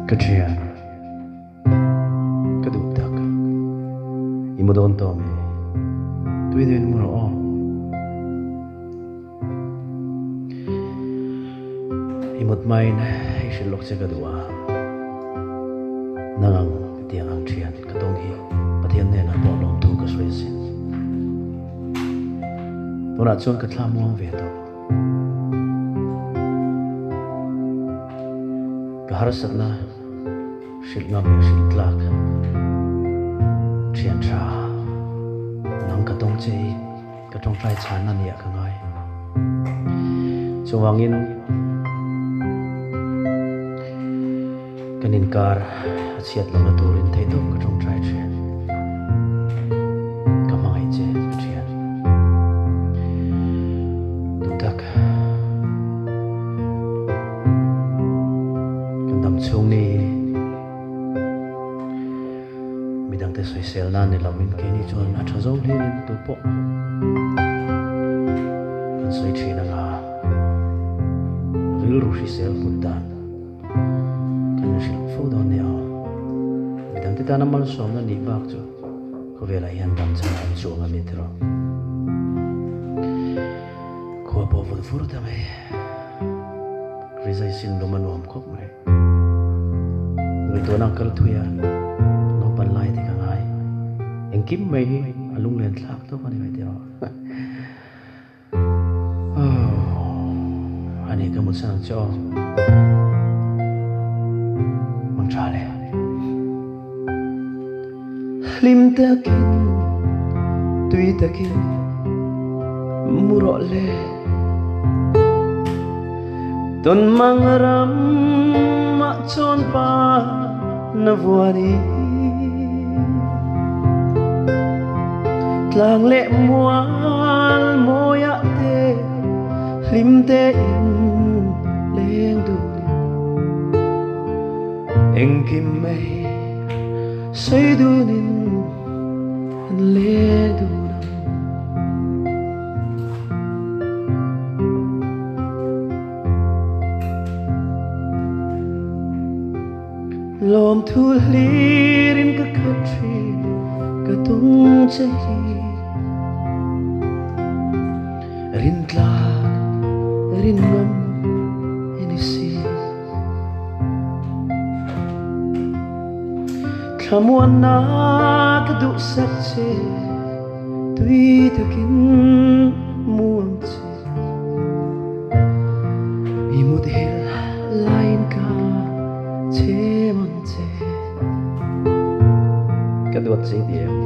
Ka thian, ka duh tak. I mu dawn tawh mi? Tui deuhin mu rawh aw. I mut hmain i hrilh lawk che ka duh a. Nang ang tiang ang thian ka tawng hi Pathian hnenah pawh lawmthu ka sawi asin. Tunah chuan ka thla muang ve tawh. Ka harsatna hrilh ngam leh hrilh tlak thian tha nang ka tawng che hi ka tawngtai chhan a nia ka ngai. Chuvangin kan inkar a chhiat lohna turin theihtawp ka tawngtai thin. Ka hmangaih che ka thian. Duhtak kan dam chhung ni hi midangte sawisel nan ni lovin keini chuan a tha zo hlirin tupawh kan sawi thin anga rilru hrisel put dan Kan la hrilh fo dawn nia aw. Midangte tana malsawmna nih bak chu khawvelah hian dam chhan a awm chuang a ni tiraw. Khua pawh vut vur ta mai. Rizai sin lum a nuam khawp mai. Ngaihtuahna a kal thui a, naupan lai te ka ngai. Engkim mai hi a lunglen thlak tawp a ni mai tiraw. Aww ani ka mu chang che aw Mang tha le. Hlim takin tui takin mu rawh le Tawn mang ram ah chawn pa na vuan i Tlang leh mual mawi ah te hlim tein leng dun in Engkim mai sawi dun in an leng dun ang. Lawmthu hlirin ka khat thin ka tung che hi Rin tlak rin ngam i ni si Thlamuanna ka duhsak che tui takin mu ang che. I muthilh laiin ka chhem ang che. Ka duat che ti em?